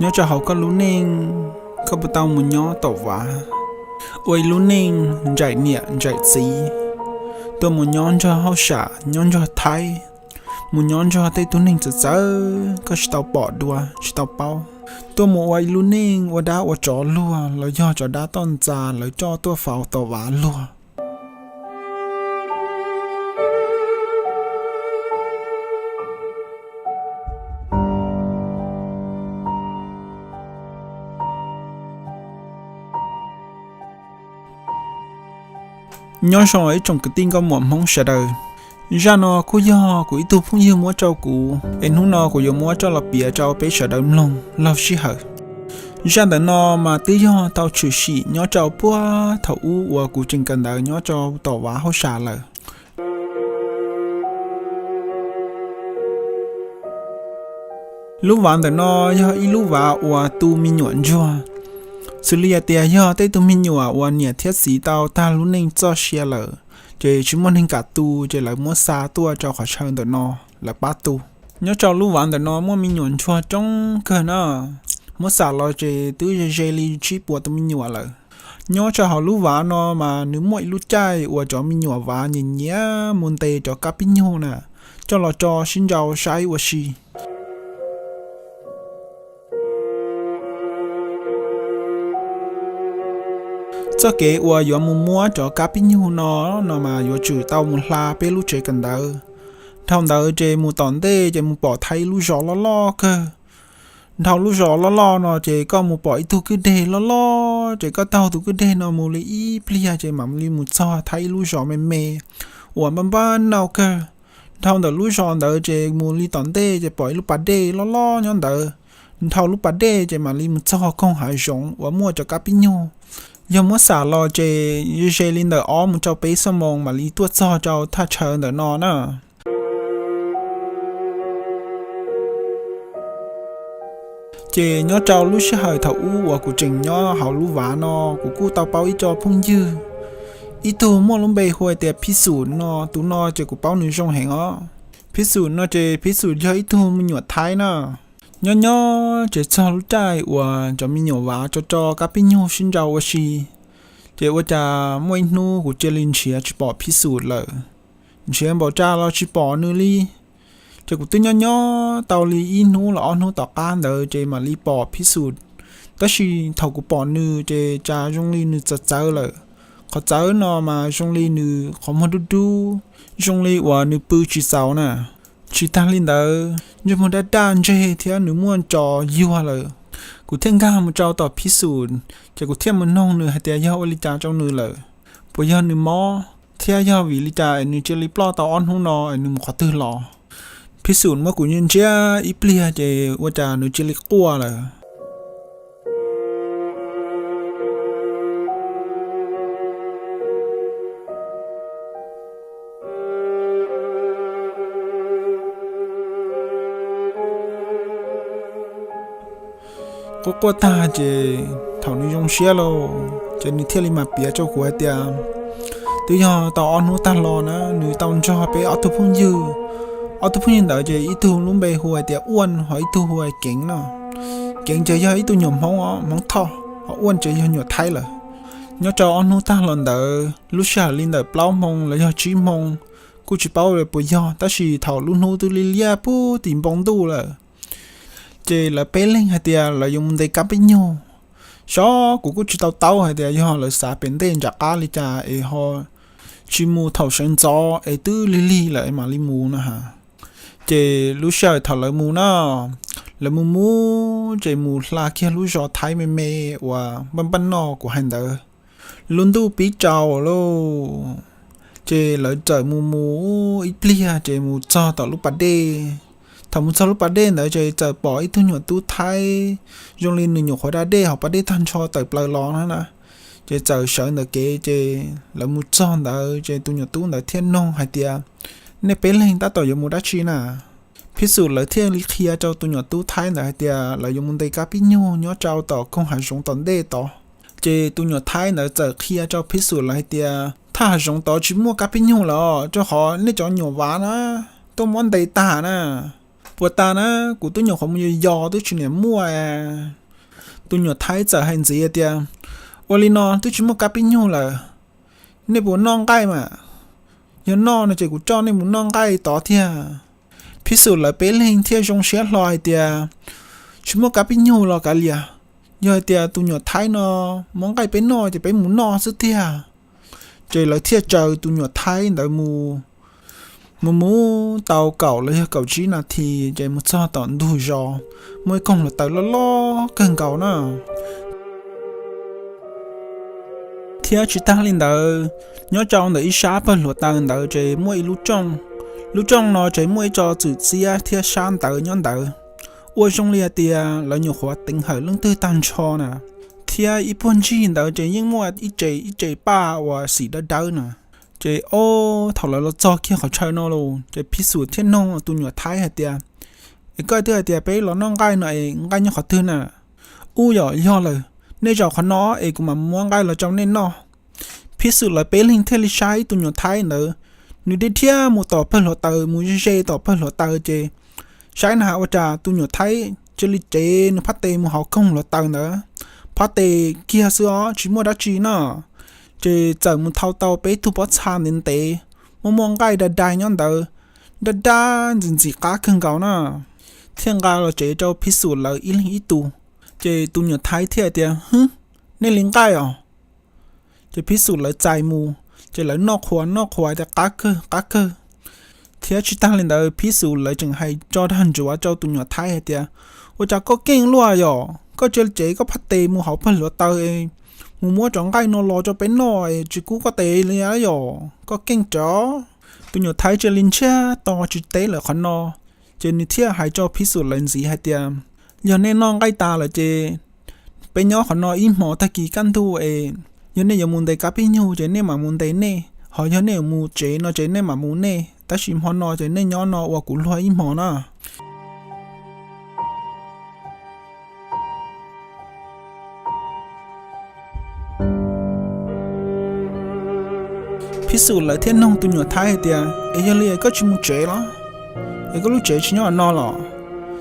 Nyob rau hauv koj lub neej, koj puas tau mus nyob tom vav, ua ib lub neej nraim niam nraim txiv, tuaj mus nyob nrog hauj sam nyob nrog thaib, mus nyob nrog tej tug neeg txawv txawv koj tsis tau pom dua tsis tau paub, tuaj mus ua ib lub neej ua dab ua tsov luag los yog cov dab toj ntxas lawv coj tuaj faus tom vav luag? Nyob zoo ib tsoom kwv tij nkauj muam Hmoob sawv daws. Zaj no kuj yog kuv ib tug phooj ywg muab rau kuv es hnub no kuv yuav muab coj los piav rau peb sawv daws mloog laug sij hawm. Zaj ntawm no mas twb yog tau tshwm sim nyob rau puag thaum ub uas kuv tseem kawm ntawv nyob rau tom vav hauj sam lawm. Lub vav ntawm no yog ib lub vav uas tu me nyuam ntsuag, xws li hais tias yog tej tug me nyuam uas niam thiab txiv tau tag lub neej txoj sia lawm, ces tsis muaj neeg kam tu ces lawv muab xa tuaj rau qhov chaw ntawm no, lawv pab tu. Nyob rau lub vav ntawm no muaj me nyuam ntsuag coob kawg na, muab xam los ces twb ze ze li tsib puas tus me nyuam lawm. Nyob rau hauv lub vav no mas nws muaj ib lub caij uas cov me nyuam vav nyiam nyiam mus ntes cov kab pib nyug na, coj los tso sib nrau saib ua si. Txoj kev uas yuav mus muab cov kab pib nyug no, no mas yuav tsum tau mus hla peb lub tsev kawm ntawv. Dhau ntawd ces mus tom ntej ces mus pom thaib ib lub zos loj loj kawg. Dhau lub zos loj loj no ces koj mus pom ib tug kwj deg loj loj, ces koj taug tus kwj deg no mus li ib pliag ces mam li mus txog thaib ib lub zos me me uas npaj npaj nauj kawg. Dhau ntawm lub zos ntawd ces mus li tom ntej ces pom ib lub pas dej loj loj nyob ntawd. Dhau lub pas dej ces mam li mus txog koog hav zoov uas muaj cov kab pib nyug. Yog muab xam los ces ze ze li ntawm ob mus rau peb xuab moos mam li tuaj txog rau thaj chaw ntawm no na. Ces nyob rau lub sij hawm thaum ub uas kuv tseem nyob hauv lub vav no, kuv kuj tau paub ib co phooj ywg. Ib tug muaj lub npe hu hais tias Phij Xum no, tus no ces kuv paub nws zoo heev os. Phij Xum no ces Phij Xum yog ib tug me nyuam thaib na. Nyob nyob ces txog lub caij uas cov me nyuam vav tso tso kab pib nyug sib nrau ua si, ces ua cas muaj ib hnub kuv cia li nrhiav tsis pom Phij Xum lawm. Nrhiav npaum cas los tsis pom nws li. Ces kuv twb nyob nyob tau li ib hnub los ob hnub tom qab ntawd ces mam li pom Phij Xum. Tab sis thaum kuv pom nws ces cas zoo li nws txawv txawv lawm. Qhov txawv no mas zoo li nws qhov muag dub dub, zoo li uas nws pw tsis txaus na. Tsis tag li ntawd, ntsej muag daj daj ntseg thiab nws muaj tso yuag lawm. Kuv thiaj nkag mus rau tom Phij Xum, ces kuv thiaj mus noog nws hais tias yog ua li cas rau nws lawm, puas yog nws mob thiab yog vim li cas es nws cia li ploj tau ob hnub no es nws mus qhov twg los. Phij Xum muab kuv ntsia ntsia ib pliag ces ua cas nws cia li quaj lawm. Quaj quaj tag ces thaum nws zoo siab lawm ces nws thiaj li mam piav rau kuv hais tias twb yog tau ob hnub tag los na, nws tau nrog peb ob tug phooj ywg. Ob tug phooj ywg ntawd ces ib tug lub npe hu hais tias Uaj, ho ib tug hu hais Keev no. Keev ces yog ib tug nyuam Hmoob os, Hmoob Thoj, ho Uaj ces yog nyuam Thaib lawm. Nyob rau ob hnub tag los ntawd, lub sij hawm li ntawm plaub moo los yog tsib moo, kuj tsis paub puas yog, tab sis thaum lub hnub twb liab liab puag tim npoo ntuj lawm, ces lawv peb leeg hais tias lawv yuav mus ntes kab pib nyug. Xyov, kuv kuj tsis tau taub hais tias yog lawv xav pem ntej nram qab li cas es ho tsis mus thaum sawv ntxov es twb lig lig lawm mam li mus no ha. Ces lub sij hawm thaum lawv mus na, lawv mus mus ces mus hla kiag lub zos Thaib me me uas npaj npaj noj kuv hais ntawd. Lub ntuj pib tsaus lawm, ces lawv txawm mus mus ib pliag ces mus txog tom lub pas dej. Thaum mus txog lub pas dej ntawd ces txawm pom ib tug nyuam tub Thaib zoo li nws nyuam qhuav da dej hauv pas dej tag nrho tawm plaws los na. Ces txawm sawv ntawm kev ces lawv mus txog ntawd ces tus nyuam tub ntawd thiaj noog hais tias, nej peb leeg tab tom yuav mus dab tsi na? Phij Xum lawv thiaj li qhia rau tus nyuam tub Thaib ntawd hais tias lawv yuav mus ntes kab pib nyug nyob rau tom koog hav zoov tom ntej tod. Ces tus nyuam Thaib ntawd txawm qhia rau Phij Xum lawv hais tias thaj hav zoov tod tsis muaj kab pib nyug lawm, rau qhov nej cov nyuam vav na tuaj muab ntes tag na. Puas tas na, kuv twb nyuam qhuav mus yos yos twb tsis niam muaj. Tus nyuam Thaib txawm hais ntxiv tias, ua li no twb tsis muaj kab pib nyug lawm, nej puas noj nqaij mas? Yog noj no ces kuv coj nej mus noj nqaij tod thiab. Phij Xwm lawv peb leeg thiaj zoo siab hlo hais tias, tsis muaj kab pib nyug los kav liam, yog hais tias tus nyuam Thaib no muab nqaij peb noj ces peb mus noj xwb tiag. Ces lawv thiaj tsaws tus nyuam Thaib ntawd mus. Mus mus tau kaum los yog kaum tsib nas this ces mus txog tom ntug zos, muaj ib koog hluav taws loj loj kawg nkaus na. Thiab tsis tag li ntawd, nyob rau ntawm ib sab pawg hluav taws ntawd ces muaj ib lub rooj. Lub rooj no ces muaj ib co txwm txiab thiab sab ntawv nyob ntawd, ua zoo li hais tias lawv nyuam qhuav teev hawm leej twg tag nrho na. Thiab ib puag ncig ntawd ces yeej muaj ib tse ib tse paj uas xim dawb dawb na. Ces ob thaum lawv los txog kiag qhov chaw no los ces Phij Xwm thiaj nug tus nyuam Thaib hais tias, es koj twb hais tias peb los noj nqaij no es nqaij nyob qhov twg na? Ub, yog yog lawm, nej zaum qhov no es kuv mam muab nqaij los rau nej noj. Phij Xwm lawv peb leeg thiaj li saib tus nyuam Thaib ntawd, nws dhia dhia mus tom pawg hluav taws, mus ze ze tom pawg hluav taws ces saib na has ua cas tus nyuam Thaib cia li cev nws phab tes mus hauv koog hluav taws ntawd, phab tes kiag xwb os tsis muaj dab tsi no. Ces txawm mus thau tau peb tug pob txha ntev ntev, muaj muaj nqaij dai dai nyob ntawd, daj daj ntxim ntxim qab kawg nkaus na, thiaj nqa los tsev rau Phij Xwm lawv ib leeg ib tug. Ces tus nyuam Thaib thiaj tias, hwb, nej li nqaij os. Ces Phij Xwm lawv txais mus, ces lawv noj qhuas noj qhuas tias qab kawg qab kawg. Thiab tsis tag li ntawd Phij Xwm lawv tseem hais tso dag ntsuav rau tus nyuam Thaib hais tias, ua cas koj keej luaj yom, koj cia li cev koj phab tes mus hauv pawg hluav taws, mus muab cov nqaij no los rau peb noj es tsis kub koj tes li yom, koj keej rov. Tus nyuam Thaib cia li ntsiag to tsis teb lawv qhov no, ces nws thiaj hais rau Phij Xwm lawv ntxiv hais tias, yog nej noj nqaij tas lawm ces peb nyob qhov no ib hmo, tag kis kaj ntug es yog nej yuav mus ntes kab pib nyug ces nej mam mus ntes nej, ho yog nej yuav mus tsev no ces nej mam mus nej, tab sis hmo no ces nej nyob no ua kuv luag ib hmo na. Phij Xwm lawv thiaj nug tus nyuam Thaib hais tias, es yog li koj tsis mus tsev los? Es koj lub tsev tsis nyob no los?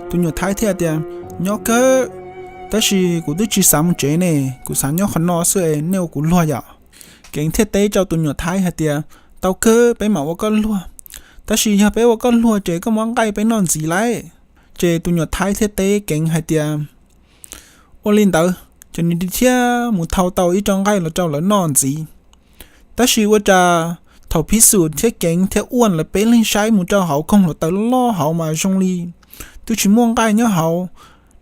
Tus nyuam Thaib thiaj tias, nyob kawg, tab sis kuv twb tsis xav mus tsev ne, kuv xav nyob qhov no xwb es nej ua kuv luag yom. Keev thiaj teb rau tus nyuam Thaib hais tias, tau kawg, peb mam ua koj luag, tab sis yog peb ua koj luag ces koj muab nqaij peb noj ntxiv lauj. Ces tus nyuam Thaib thiaj teb Keev hais tias, ua li ntawd. Ces nws thiaj mus thau tau ib co nqaij los rau lawv noj ntxiv. Tab sis ua cas thaum Phij Xwm thiab Keev thiab Uaj lawv peb leeg saib mus rau hauv koog hluav taws loj hauv mas zoo li twb tsis muaj nqaij nyob hauv.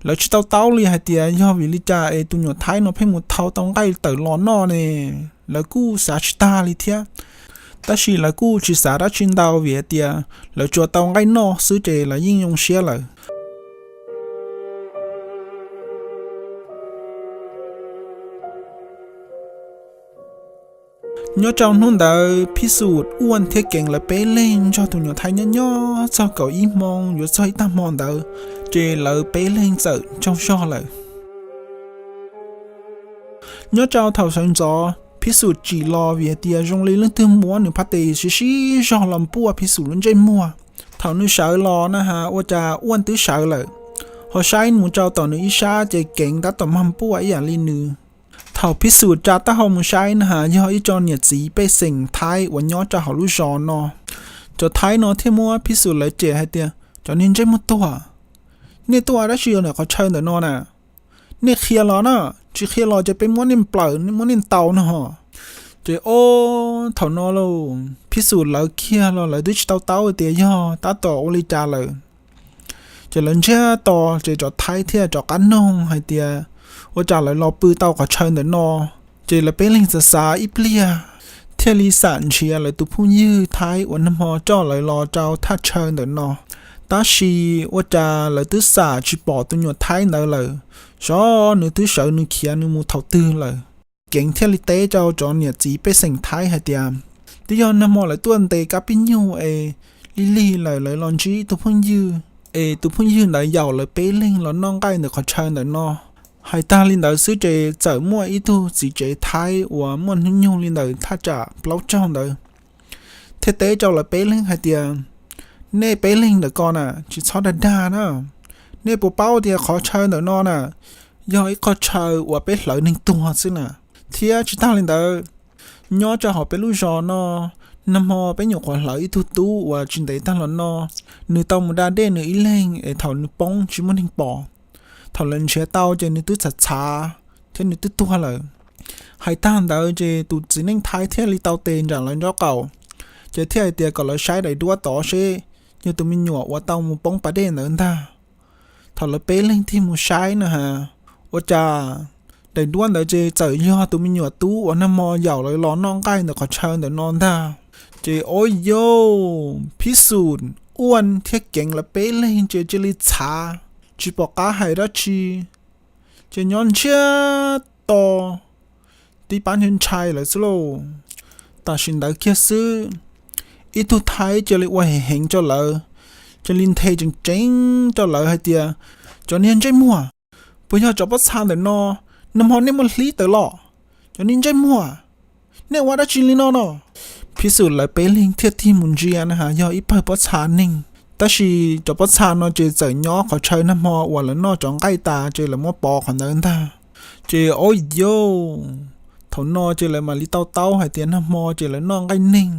Lawv tsis tau taub li hais tias yog vim li cas es tus nyuam Thaib no pheej mus thau tau nqaij tawm los noj ne. Lawv kuj xav tsis tag li thiab, tab sis lawv kuj tsis xav dab tsi ntau vim hais tias lawv tsuas tau nqaij noj xwb ces lawv yeej zoo siab lawm. Nyob rau hnub ntawd Phij Xwm, Uaj thiab Keev lawv peb leeg nrog tus nyuam Thaib nyob nyob txog kaum ib hmo yuav txog ib tag hmo ntawd, ces lawv peb leeg txawm tsaug zog lawm. Nyob rau thaum sawv ntxov Phij Xwm tsim los vim hais tias zoo li leej twg muab nws phab tes sib sib zog los npuaj Phij Xwm lub ntsej muag. Thaum nws sawv los na has ua cas Uaj twb sawv lawm, ho saib mus rau tom nws ib sab ces Keev tab tom mag npuaj ib yam li nws. Thaum Phij Xwm tsa taub hau mus saib na has yog ib co niam txiv pej xeem Thaib uas nyob rau hauv lub zos no. Cov Thaib no thiaj muab Phij Xwm lawv cem hais tias, cov niag ntsej muag tuag, nej tuaj dab tsi ntawm qhov chaw ntawm no na? Nej qhia los na, tsis qhia los ces peb muab nej nplawm muab nej ntaus no ho. Ces ob thaum no lauj, Phij Xwm lawv kiag los lawv twb tsis tau taub tias yog tab tom ua li cas lawm. Ces lawv ntsiag to, ces cov Thaib thiaj rov qab noog hais tias, ua cas lawv los pw tau qhov chaw ntawm no? Ces lawv peb leeg xav xav ib pliag, thiaj li xam nrhiav lawv tus phooj ywg Thaib uas nag hmo coj lawv los rau thaj chaw ntawm no. Tab sis ua cas lawv twb xam tsis pom tus nyuam Thaib ntawd lawm, xyov nws twb sawv nws khiav nws mus thaum twg lawm. Keev thiaj li teb rau cov niam txiv pej xeem Thaib hais tias, twb yog nag hmo lawv tuaj ntes kab pib nyug es lig lig lawm lawv los ntsib tus phooj ywg, es tus phooj ywg ntawd yaum lawv peb leeg los noj nqaij ntawm qhov chaw ntawm no. Hais tag li ntawd xwb ces txawm muaj ib tug txiv tsev Thaib uas muaj hnub nyoog li ntawm thaj tsam plaub caug ntawd thiaj teb rau lawv peb leeg hais tias, Nej peb leeg ntawm ko na, tsis txhob dag dag na. Nej puas paub tias qhov chaw ntawm no na, yog ib qho chaw uas peb hlawv neeg tuag xwb na. Thiab tsis tag li ntawd, nyob rau hauv peb lub zos no, nag hmo peb nyuam qhuav hlawv ib tug tub uas tsis ntev tag los no, nws tau mus da dej nws ib leeg es thaum nws poob tsis muaj neeg pom. Thaum lawv nrhiav tau ces nws twb txhav txhav thiab nws twb tuag lawm. Hais tag ntawd ces tus txiv neej Thaib thiaj li tau tes nram lawv nraub qaum, ces thiaj hais tias kom lawv saib daim duab tod seb yog tus me nyuam uas tau mus poob pas dej ntawd ntag. Thaum lawv peb leeg tig mus saib na has, ua cas daim duab ntawd ces txawm yog tus me nyuam tub uas nag hmo yaum lawv los noj nqaij ntawm qhov chaw ntawm no ntag. Ces o yau, Phij Xum, Uaj thiab Keev lawv peb leeg ces cia li txhav, tsis pom qab hais dab tsi, ces nyob ntsiag to tib pab ntshai ntshai lawv xwb lauj. Tam sim ntawd kiag xwb, ib tug Thaib cia li ua hem heev rau lawv, cia li nthe tseev tseev rau lawv hais tias, cov niag ntsej muag, puas yog cov pob txha ntawm no, nag hmo nej muaj hlib tawm los? Cov niag ntsej muag, nej ua dab tsi li no no? Phij Xum lawv peb leeg thiaj tig mus ntsia na has yog ib pawg pob txha neeg, tab sis cov pob txha no ces txawm nyob qhov chaw nag hmo uas lawv noj cov nqaij tas ces lawv muab pov qhov ntawd ntag. Ces o yau, thaum no ces lawv mam li tau taub hais tias nag hmo ces lawv noj nqaij neeg,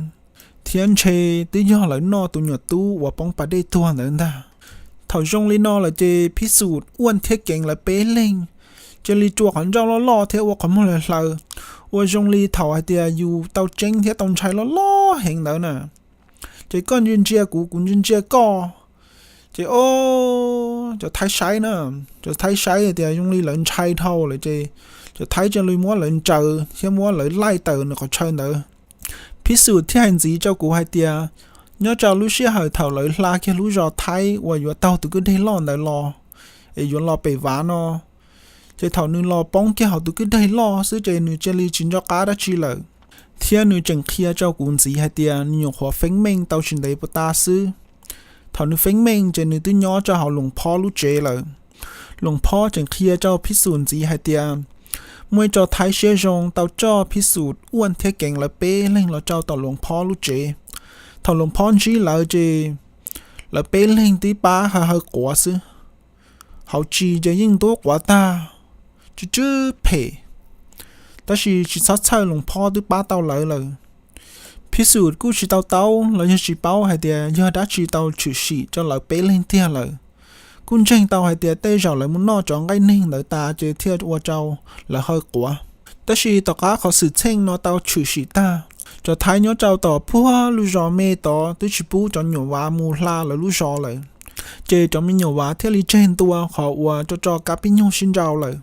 thiab ntshe twb yog lawv noj tus nyuam tub uas poob pas dej tuag ntawd ntag. Thaum zoo li no lawm ces Phij Xum, Uaj thiab Keev lawv peb leeg cia li rua qhov ntsauj loj loj thiab ua qhov muag hlaws hlaws, ua zoo li thaum hais tias yus tau tseeb thiab tau ntshai loj loj heev ntawd na. Ces koj ntsia ntsia kuv, kuv ntsia ntsia koj. Ces o, cov Thaib saib na, cov Thaib saib tias zoo li lawv ntshai dhau lawm ces cov Thaib cia li muab lawv ntsaws thiab muab lawv laij tawm nws qhov chaw ntawd. Phij Xum thiaj hais ntxiv rau kuv hais tias, nyob rau lub sij hawm thaum lawv hla kiag lub zos Thaib uas yuav taug tus kwj deg loj ntawd los es yuav los pem Vav no, ces thaum nws los poob kiag hauv tus kwj deg loj xwb ces nws cia li tsis nco qab dab tsi lawm. Thiab nws tseem qhia rau kuv ntxiv hais tias nws nyuam qhuav feeb meej tau tsis ntev puas tas xwb. Thaum nws feeb meej ces nws twb nyob rau hauv Loos Phob lub tsev lawm. Loos Phob tseem qhia rau Phij Xum ntxiv hais tias, muaj ib tso Thaib siab zoo tau coj Phij Xum, Uaj thiab Keev lawv peb leeg los rau tom Loos Phob lub tsev. Thaum Loos Phob ntsib lawv ces lawv peb leeg twb pab haw haw quav xwb. Hauv tsis ces yeej ntub quav tag, tsw tsw phem, tab sis tsis txhob txhawj, Loos Phob twb pab tau lawv lawm. Phij Xum kuj tsis tau taub los yog tsis paub hais tias yog dab tsi tau tshwm sim rau lawv peb leeg tiag lawm. Kuj ntseeg tau hais tias tej zaum lawv mus noj cov nqaij neeg ntawd tas ces thiaj ua rau lawv haw quav. Tab sis tom qab qhov xwm txheej no tau tshwm sim tag, cov Thaib nyob rau tom puag lub zos me tod twb tsis pub cov nyuam Vav mus hla lawv lub zos lawm, ces cov me nyuam Vav thiaj li tseg ntua qhov uas tso tso kab pib nyug sib nrau lawm.